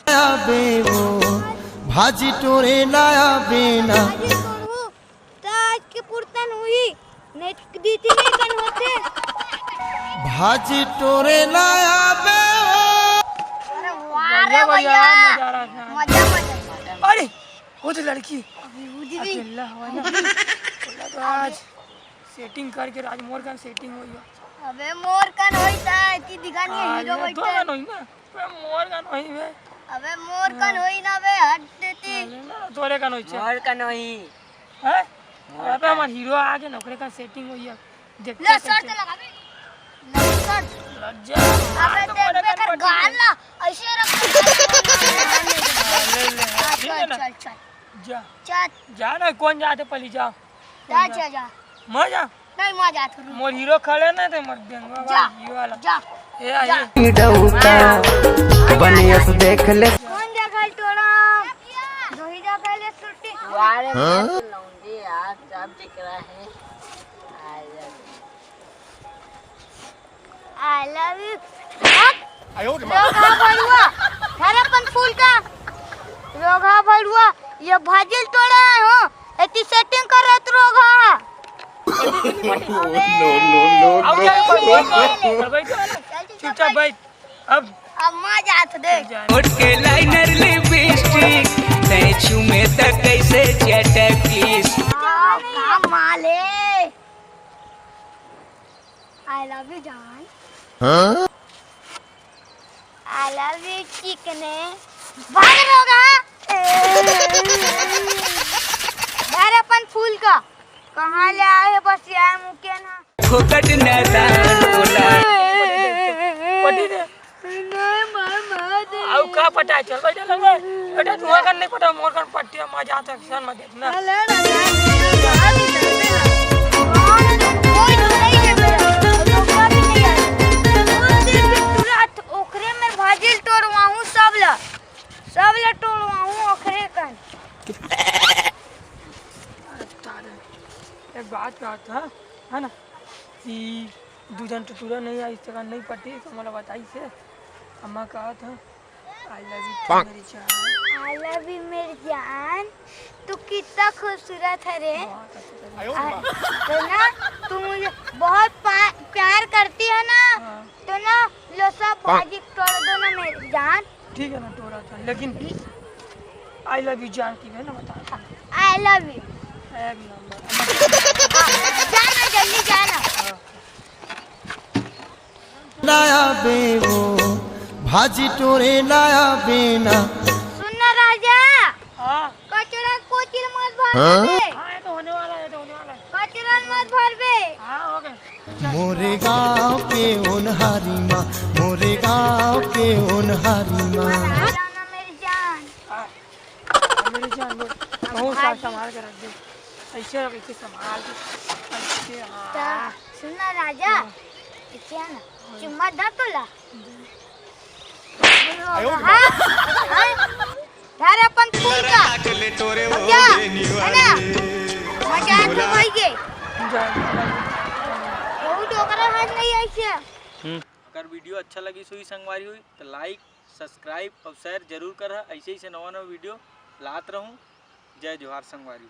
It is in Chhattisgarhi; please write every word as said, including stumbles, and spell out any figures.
आबे वो भाजी टोरे ना आबे ना। भाजी टोरहू त आज के पुरतन होही, नहीं त दीदी नहीं कन होते। भाजी टोरे ना आबे वो। अरे वाह रे बढ़िया, भैया, बढ़िया, मजा आ रहा है। मजा, मजा। अरे, वो तो लड़की अभी वो दीदी। अकेला हुआ ना। बोला तो आज सेटिंग करके आज मोर कन सेटिंग होई है। अबे मोर कन होई ता, इतनी दिखा नहीं है, हीरो बैठे। तो ना होई ना। अबे मोर कन होई बे। अबे मोर कन होई ना बे, हट देती। अरे ना, तोरे कन होई छे। मोर कन होई। हैं? मोर अबे कन। हमार हीरो आगे नौकरी का सेटिंग होई है। देख ले, शर्ट लगा बे। ले शर्ट। लज्जा। अबे देख बे कर गाल ना, ऐसे रख। ले, ले, ले, अच्छा, ठीक है ना? अच्छा, अच्छा। जा। जा। जा ना, कौन जाते पहली जा। जा, जा, जा। मैं जा। नहीं, मैं जात हूँ। मोर हीरो खड़े ना थे, मोर बेंगवा जा, वाला, हीरो वाला। जा। ए, आ, जा। ए। डौका, बनियस देख ले। कौन जा खाल टोरा? दो ही जा खाल छुट्टी। वारे हाँ? मैं तो लौंडी यार, सब दिख रहा है। आ जा। I love you। अब आयो रे माँ। रोगहा भड़ुआ, घर अपन फूल का। रोगहा भड़ुआ, ये भाजिल टोरा हो, एती सेटिंग कर रहा तू रोगहा। अबे। No, no, no, no। अब क्या है? चुपचाप बैठ। अब अब माँ जात दे। चल जा। ओठ के लाइनर लिपस्टिक, तै छुमे त कैसे चटकीस। हाँ, का माल है? I love you जान। हाँ? I love you चिकने। भाग रोगहा। घर अपन फूल का। कहाँ ले आए बस यार मुके ना। फोकट न दान तोला। पटी दे। नहीं, मार, मार दे। आउ का पटाए, चल बैठे लगे। बेटा, तू अगर नहीं पटा, मोर कन पट्टी में मजा आता, किसान मत देखना। अरे, अरे, अरे, अरे, कोई तो नहीं है मेरा, रोका भी नहीं है। तुरंत ओकरे में भाजिल टोरवाहूँ सब ला, सब ला टोरवाहूँ ओकरे कन। अरे तारे, एक बात कहत हँव, है ना, कि दू झन टुटुरा नहीं आइस, तेकर नहीं पटिस, तो मोला बताइस हे। अम्मा कहत हँव, I love you too, मेरी जान। I love you, मेरी जान। तू कितना खूबसूरत है रे। बहुत अच्छा लगा। आ, तो ना, तू मुझे बहुत पा-, प्यार करती है ना, हाँ। तो ना, लो सब भाजी तोड़ दो ना, मेरी जान। ठीक है ना, टोरा था, लेकिन I love you जान की है ना, बता। I love you। एक नंबर। हाँ, जाना, जल्दी जाना। हाँ। ना आबे वो, भाजी टोरे ना आबे ना। सुन ना राजा। हाँ। कचरा कोचिल मत भर हाँ? दे। हाँ, ये तो होने वाला है, ये तो होने वाला है। कचरा मत भर बे। हाँ, हो गया। मोरे गाँव के ओनहारी माँ, मोरे गाँव के ओनहारी माँ। जाना मेरी जान। हाँ। मेरी जान, बहुत साथ संभाल के रख दे। ऐसे रख, ऐसे संभाल के। ऐसे, हाँ। तो सुन ना राजा, हाँ। ऐसे है ना, हाँ। चुम्मा दा तोला। आयो रे हाँ, हाँ। घर अपन फूल का। अब जा, है ना? मजा आके भाई के। जा। बहुत ओकरा हाथ नहीं ऐसे। हम्म। अगर वीडियो अच्छा लगिस होही संगवारी हो, तो like, subscribe और share जरूर करहा। ऐसे ही से नवा नवा वीडियो लात रहूँ। जय जोहार संगवारी हो।